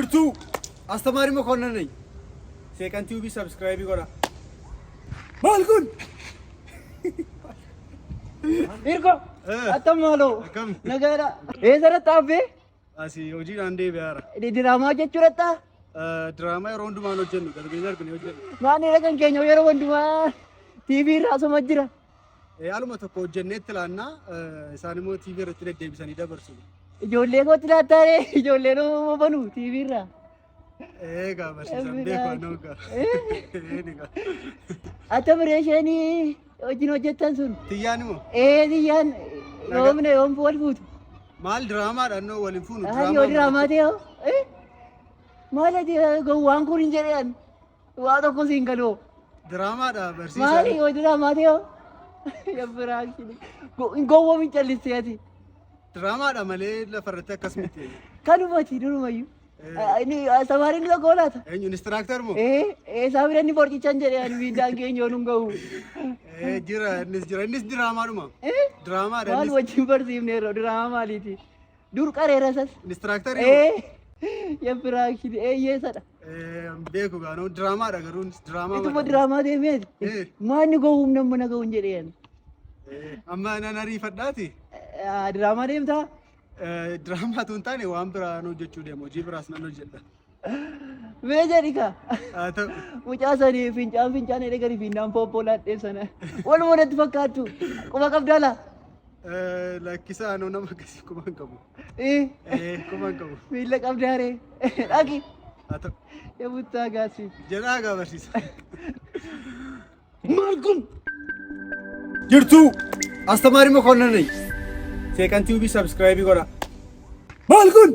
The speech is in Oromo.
Jirtuu Astamaarii Mokonnon ነኝ። Seeqan Tube subscribe godha. Maal kun? Irko, attam maaloo? Akkam? Nagaadha. Eessa dhaqxaa? Asii hojiidhaan deebi'aara. Diraamaa hojjechuu dhaqxaa? Diraamaa yeroo hundumaan hojjennu darbee darbinee hojjennu. Maal kan keenya yeroo hundumaa TV irraa asuma jira. Haaluma tokko hojjenneetti laannaa, isaan immoo TV irratti deddeebisanii dabarsu. Ijoollee kootti laattaaree ijoolleen immoo banu TV irraa. Egaa barsiisan beeku anoo egaa. Egaa. Atta biree isheen wajjin hojjettan sun. Tiyyaan immoo Ee, tiyyaan yoomna yoom wal fuutu? Maal diraamaadhaan noo waliin fuunu? Yoo diraamaa ta'e hoo? Maal ati gowwaan kun hin jedhan waa tokko siin galoo. Diraamaadha barsiisaa. Maali yoo diraamaa ta'e hoo? Yabbiraa hin gowwoomin callistee ati. Diraamaadha malee lafarratti akkas miti. Kanumati durumayyuu. Inni samaariin tokko laata? Eenyu, instructor moo? Ee, isaa bira inni borcichan jedhee ani miidhaan keenya yoo nun gahu. Jira, innis jira, innis diraamaadhuma. Diraamaadha Maal innis. Wajjin barsiifne yeroo diraamaa maaliiti? Dur qareera sas. Instructor. Ee, yabbiraa eeyyeessadha. Beeku gaanoo diraamaadha garuu innis diraamaa. Ituma diraamaa deemeeti. Maanni gowwuum nama na ga'uun jedhee ani. Amma nan ariifadhaati. Diraamaa deemtaa? Diraamaa tun taane waan biraa nan hojjechuu deema, hojii biraas nan hojjedha. Mee jedhi ka. Haa ta'u. Mucaa sanii fincaan fincaan jedhee gadi finnaan pooppoo laadhee sana. Waluma natti fakkaattu. Quba qabdaa laa? Lakkisaa, anoo nama akkasii quba hin qabu. Quba hin qabu. Miila qabdaa ree? Dhaqi. Haa ta'u. Yabuttaa gaasii. Jedhaa gaa barsiisa. Maal kun? Jirtuu Astamaarii Mokonnon ነኝ። Seeqan Tube subscribe godha. Maal kun?